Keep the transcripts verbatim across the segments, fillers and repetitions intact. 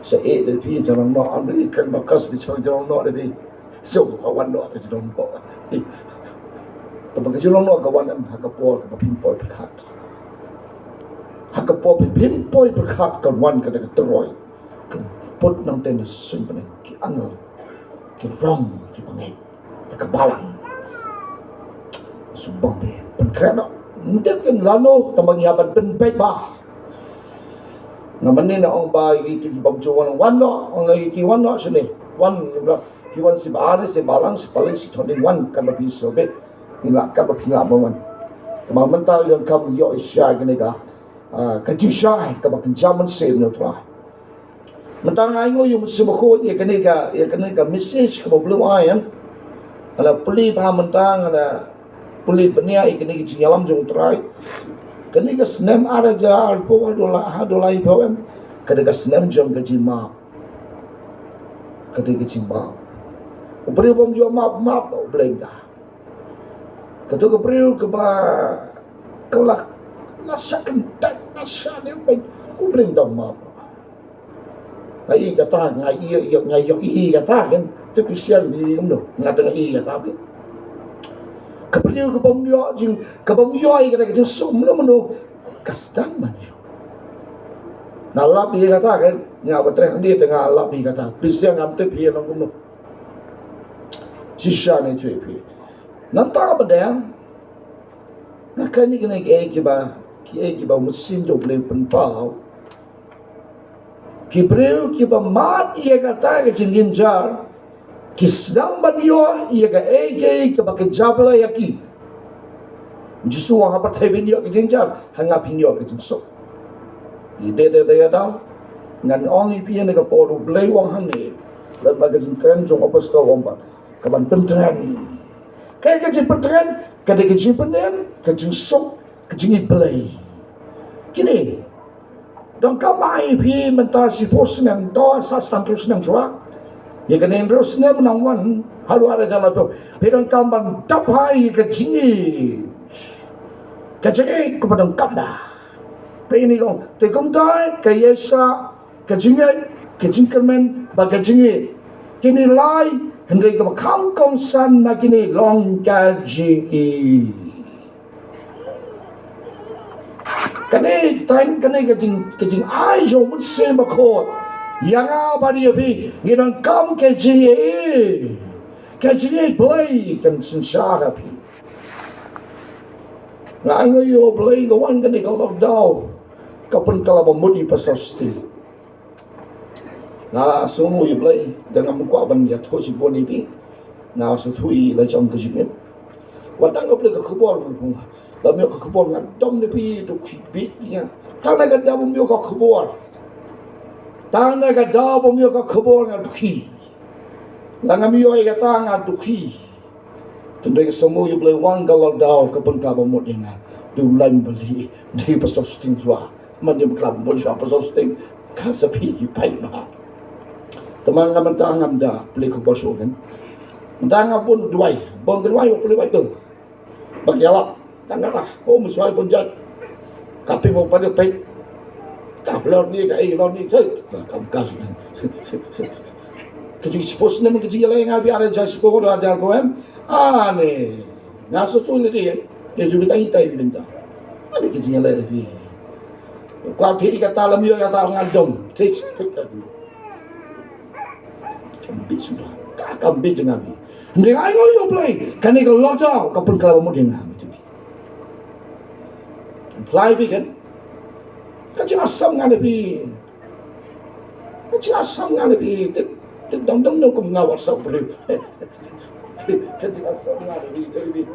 Sa e de phi jrong noh, am ri kan ba kas di jrong noh de phi. So ka wan noh ka jrong noh. Ka ba ka jrong noh ka wan em ha ka por ka ba phim poi pyrkhat. Ha ka por phim poi pyrkhat ka wan ka da ka troi. Ka put nang ten suin pyneng ki angel. Ki rong ki pangit. Ka balang. Sumbang phi pynkhreh noh. Ntip kin lano tang ba ngi hap ban pynpeit ba. Nga mane na ong ba ïa ki bym ju wan, wan noh, ong ïa ki wan noh shane. Wan, ki wan shi ba ar, shi ba lang, shi ba lai, shi thon ding wan, kan ba phi sngewbit. Phi lah, kan ba phi lah ban wan. Tang ba mynta ïa kam ïoh sha kane ka, ah, ka jingshai, ka ba kynja mynsiem na u Trai. Mynta nga ainguh ïa u Mynsiem Bakhuid ïa kane ka, ïa kane ka message kaba u Blei u ai, em. Nga la pule bha mynta, nga la pule bniah ïa kane ka jingïalam jong u Trai. Kane ka snem ar hajar arphew haduh lai, haduh laiphew, em. Kane ka snem jong ka jingmap. Kane ka jingmap. U briew bym ju map, map u Blei mynta. Kato ka briew kaba ka la, la shah kyntait, la shah ne beit, u Blei mynta u map. Nga i kata, nga i, i, nga i, i kata kan. Te phi sngewthuh kumno, nga te nga i kata phi. Ka briew ka bym ïoh jing, ka bym ïoh i kata ka jingsuk mano mano, ka sdang ban ïoh. Nga lap i kata kan, nga ba treh hynrei te nga lap i kata. Phi sngewthuh ngam te phi ïa nong kumno. Shisha ne chui phi. Nangta ba dang nga kren ïa kine kiei kiba, kiei kiba u Mynsiem jong u Blei u pynpaw. Ki briew kiba mad ïa kata ka jingjynjar, ki sdang ban ïoh ïa kaei kaei kaba ka jabla ïa ki. U Jisu u ong, ha pyrthei phin ïoh ka jingjynjar, ha nga phin ïoh ka jingsuk. Ïa dei dei dei ïa daw. Ngan ong ïa phi ïa kane ka por u Blei u ong hangne. Lem bad ka jingkren jong u apostol u ong ba ka ban pyntngen. Ka, ka jingpyntngen ka dei ka jingpynim, ka jingsuk, ka jingïeit Blei. Kine donkam ai phi mynta shiphew snem, to sa san hynriew snem shuwa. Ïa kane hynriew snem nang wan haduh ar hajar laiphew. Phi donkam ban dap ha ïa ka jingïeit, ka jingïeit kaba donkam da. Phi ni kong te kumta ka ïaishah, ka jingïeit, ka jingkyrmen bad ka jingïeit. Kine lai, hynrei kaba kham kongsan na kine long ka jingïeit. Kane tang kane ka jing, ka jingai jong u Mynsiem Bakhuid ïa nga bad ïa phi, ngi donkam ka jingïeit, ka jingïeit Blei kan synshar ha phi. Nga ainguh ïa u Blei, nga wan kane ka lockdown ka pynkylla ba mut ïa i Pastor Sting. Nga sngewnguh ïa u Blei, da ngam kwah ban ïathuh shibun ïa phi. Nga sngewthuh ïa la jong ka jingim. Wat tang ka Blei ka khubor, ba ym ïoh ka khubor nga dom ne phi dukhi bit ïa nga. Tang na ka daw ba ym ïoh ka khubor. Tang na ka daw ba ym ïoh ka khubor nga dukhi. La ngam ïoh ïa kata nga dukhi. Tang dei ka sngewthuh ïa u Blei, wan ka lockdown ka pynkylla ba mut ïa nga. Dei u lain bali, dei Pastor Sting shuwa. Man ïa pynkylla ba mut shuwa Pastor Sting, ka sa phi ki paidbah. Te ma nga mynta ngam da pule khubor shuh kan. Mynta nga bun duwai, bun duwai, pule Baibl. Ba ki ïalap tang kata, oh, mynshuwa bun jait. Ka phi mo pade peit. Ka lor ni ka, eh, lor ni ka. Ka, ka, ka. Ka jingshiphew snem ka jingïaleh nga bad ar hajar shiphew, ar hajar ko em. Ani nga sngewthuh ne dei, eh, ju bit tang itai bit bynta. Ani ka jingïaleh da phi. Kwah phi kata, la ym ïoh kata nga dom. Te kam bit suda. Ka kam bit jong nga bit. Hynrei nga ainguh ïa u Blei, kane ka lockdown ka pynkylla ba mut ïa nga bit. Pynkylla bit kan. Ka jingïasam nga ne bit. Ka jingïasam nga ne bit. Tip, tip dang dang no kum nga WhatsApp briew. Ka jingïasam nga ne bit, te bit.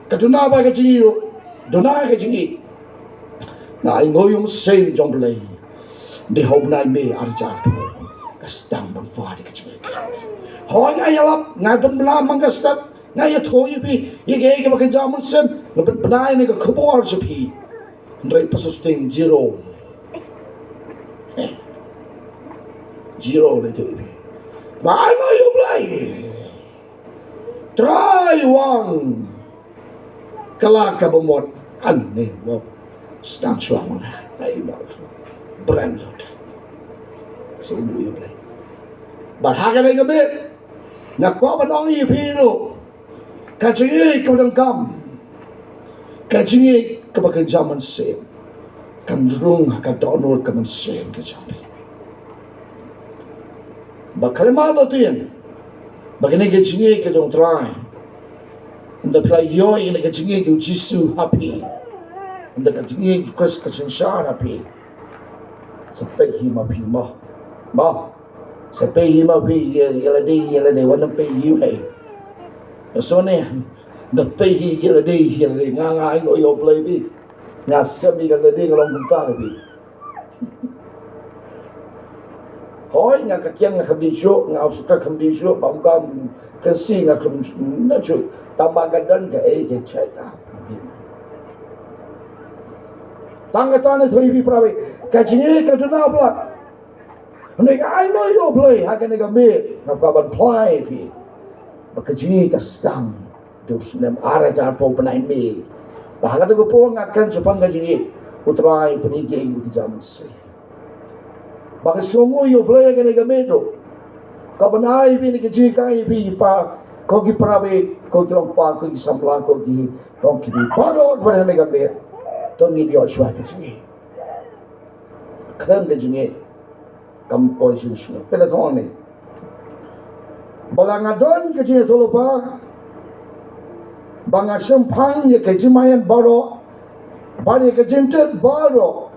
Ka duna ba ka jingïoh. Duna ka jingïoh. Nga ainguh ïa u Mynsiem jong u Blei. Dei ha u bnai May ar hajar arphew. Ka sdang ban wad ïa ka jingïeit. Hooid nga ïalap, nga pynbna man ka step, nga ïathuh ïa phi ïa kaei kaba ka jam mynsiem, nga pynbna ïa kane ka khubor sha phi. Hynrei Pastor Sting zero. Eh. Zero lei ïathuh ïa phi. Ba ainguh ïa u Blei. Trai u ong, kylla kaba mut, ani ba sdang shuwa ma nga. Ai ba brand lut. Sa u ïoh Blei. Bad ha kane ka miet nga kwah ban ong ïa phi ruh, ka jingïeit kaba donkam, ka jingïeit kaba kynja mynsiem, kan rung ha ka dohnud ka mynsiem ka jong phi. Bad ka lamar to tieng ba kane ka jingïeit ka jong U Trai, ynda phi la ïoh ïa ka jingïeit u Jisu ha phi, ynda ka jingïeit u Khrist ka synshar ha phi, sa peit hi ma phi mo. Mo. Sa peit hi ma phi ïa, ïa lade, ïa lade, wat nym peit hi hi. Ka sone, da peit hi ïa lade, ïa lade, nga, nga ainguh ïa U Blei phi. Nga shem ïa ka lade, nga long kumta phi. Hooid, nga ka kiang nga kham dih shuh, nga u sukra kham dih shuh, bam kam, kan si nga kham na shuh, tang ba ka don kaei kaei ka. Tang kata ne thoi phi para bangeit, ka jingïeit ka duna palat. Hynrei nga ainguh ïa U Blei ha kane ka miet, nga kwah ban phla ïa phi ba ka jingïeit ka sdang da u snem ar hajar arphew bnai May. Ba ha kata ka por nga kren shaphang ka jingïeit, U Trai pynïaid ïa ka jingmynsiem. Ba nga sngewnguh ïa U Blei ha kane ka miet ruh. Ka ban ai ïa phi ne ka jinghikai ïa phi, ïa phi, ko ki para bangeit, ko ki long kpa, ko ki samla, ko ki, ko ki bri baroh kiba don ha kane ka miet. To ngin ïoh shuwa ka jingïeit. Khlem ka jingïeit kam poi shisha. Phi la thong ne. Ba la nga don ka jingïathuhlypa, ba nga shemphang ïa ka jingmaïan baroh, bad ïa ka jingtip baroh,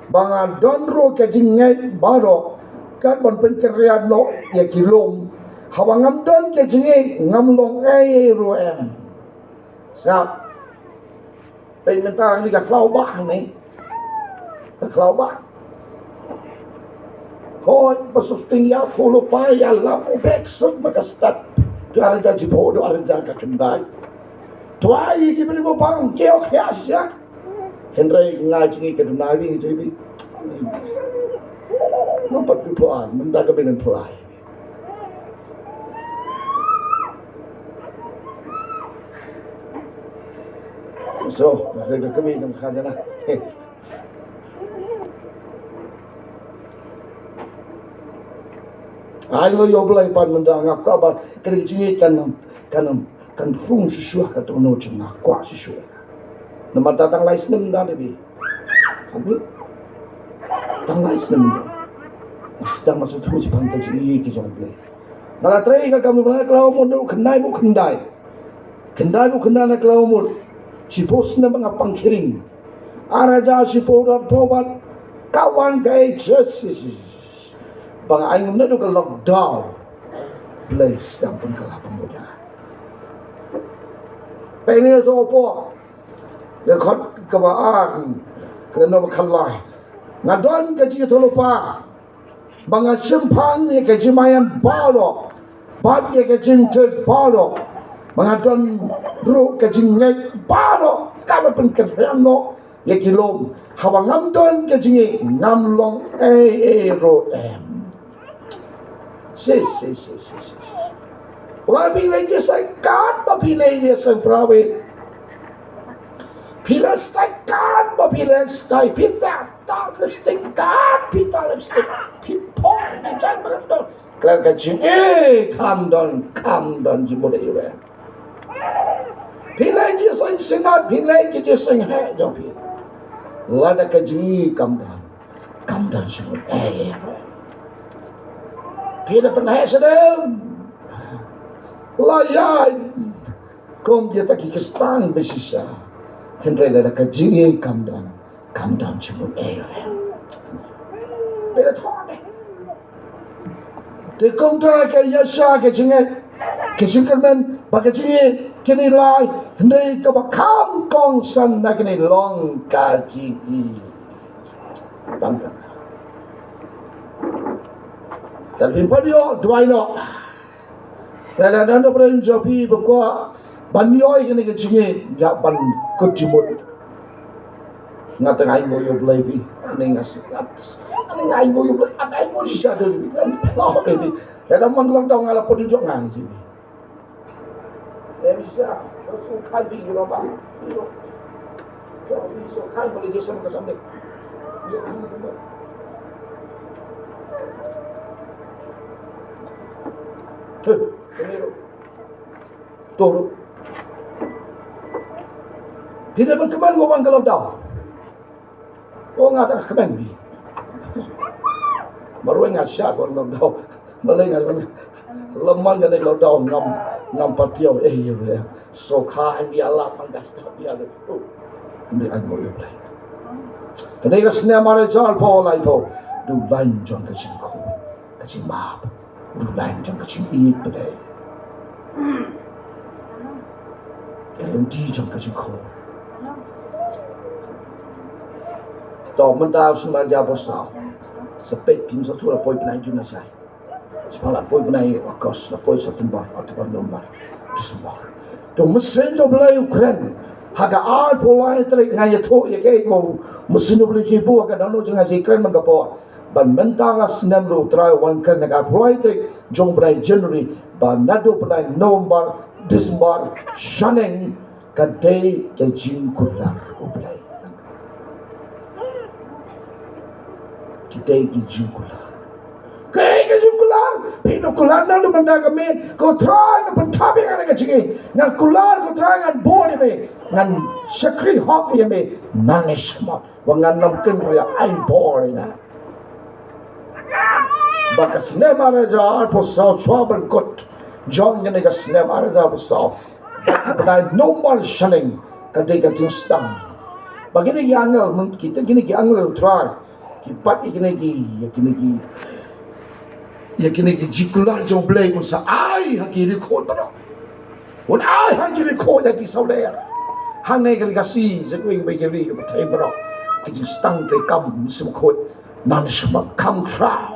ba nga don ruh ka jingngeit baroh, kat ban pynkynriah noh ïa ki lum. Haba ngam don ka jingngeit ngam long ei ei ruh em. Sngap. Peit mynta hangne ka khlaw bah hangne. Ka khlaw bah. Hooid, ba suk sting ïa phuh lypa ïalam u bek suk ma ka stad. Dua hajar shiphew, dua hajar ka khyndai. Twa ïa ki bri ba pang, ki ïoh khia shisha. Hynrei nga jingïeit ka duna ïa ngi tu ïa ngi. Ngam pat phi pla, mynta ka byn pla. So, ka, ka, ka, ka, ka, ka, ai lo ïa U Blei pat mynta nga kwah ba ka jingïeit kan, kan, kan rung shisha ka dohnud jong nga, kwah shisha. Namar tang lai snem da dei. Habis tang lai snem da. Sdang masa tu jipang ka jingïeit ka jong U Blei. Nga la trei ka kam U Blei na ka law mut, khyndai bad khyndai. Khyndai bad khyndai na ka law mut. Shiphew snem nga pang khring. Ar hajar shiphew dot phew bad ka wan ka ei Jesus. Ba nga ai ngam na du ka lockdown. Blei sdang pynkylla pynbud ïa nga. Peit ne to po. Dkhot kaba ar, ka nong khalai. Nga don ka jingïathuhlypa ba nga shemphang ïa ka jingmaïan baroh bad ïa ka jingtip baroh. Ba nga don ruh ka jingngeit baroh, kaba pynkynriah noh ïa ki lum. Haba ngam don ka jingngeit ngam long ei ei ruh em. Sis, sis, sis, sis, sis. Wa phi leh jingïaseng kat ba phi leh jingïaseng private. Phi leh stai kat ba phi leh stai, phi ta ta lipstick kat, phi ta lipstick. Phi phong phi jan ba don. Khlem ka jingïeit kam don, kam don jingmut ïa u. Phi leh jingïaseng sngewsih, phi leh jingïaseng heh jong phi. Lada ka jingïeit kam don. Kam don shuh. Eh, phi da pynheh shadem. La ïa kum kita ki Khristan ba shisha. Hynrei lada ka jingïeit kam don. Kam don shuh. Eh, phi da thon eh. Te kumta ka ïasha ka jingngeit, ka jingkyrmen, ba ka jingngeit kine lai, hynrei kaba kham kongsan na kine long ka jingïeit. Tang ka. Ka phim pat ïoh duwai noh. Lada don na pdeng jong phi ba kwah ban ïoh ïa kane ka jingngeit, ïa ban kut jingmut. Nga tang ai mo ïa U Blei phi. Ani nga sngat. Ani nga ai mo ïa U Blei. Ani ai mo shisha da phi. Ani pynlong da phi. Lada man long dong nga la put jong nga ni phi. Em shisha. Su khan phi ïa ba. Ïa phi su khan ba le Jisu ka samde. Ïa phi. He, kane ruh. To ruh. Phi dei ban kmen ko ban ka lockdown. O nga tang kmen phi. Marwei nga sha ko lockdown. Balei nga kmen. Lamang kane lockdown ngam ngam patiaw eh ye. So kha ang ya la man ka sta ya le. Ni ang mo ye play. Kane ka snem ar hajar arphew lai phew. Du lain jong ka jingkhuid. Ka jingmap. Du lain jong ka jingïeit Blei. Ka lynti jong ka jingkhuid. To mynta u snem ar hajar arphew saw. Sa peit phim sa tu la poi bnai Jun na shai. Sa la poi bnai August, la poi September, October, November, December. To mynsiem jong Blei u kren. Ha ka arphew lai tarik nga ïathuh ïa ka mo. Mynsiem jong Blei jingpua ka dohnud jong nga jingkren man ka por. Ban mynta ka snem ruh u Trai u wan kren ha ka arphew lai tarik jong bnai January, ba naduh bnai November, December, shaneng ka dei ka jingkular u Blei. Ka dei ka jingkular. Ka dei ka jingkular. Phi na kular naduh mynta ka miet, ko Trai nga pynthap ïa nga na ka jingim. Ngan kular ko Trai ngan bor ïa me. Ngan shakri hok ïa me. Ngan ïa shakmat. Wa ngan ym kynriah ai bor ïa nga. Ba ka snem ar hajar arphew saw chwa ban kut. Jong kane ka snem ar hajar arphew saw. Bnai November shaneng ka dei ka jingsdang. Ba kine ki angel, kine ki angel u Trai ki bat ïa kine ki, ïa kine ki, ïa kine ki jingkular jong Blei un sa ai ha ki riewkhuid baroh. Un ai ha ki riewkhuid ha ki sawdong. Hangne ka ri Khasi, sa kawei ka ri ka pyrthei baroh. Ki jingstang treikam mynsiem khuid. Ngan shakmat kham khraw.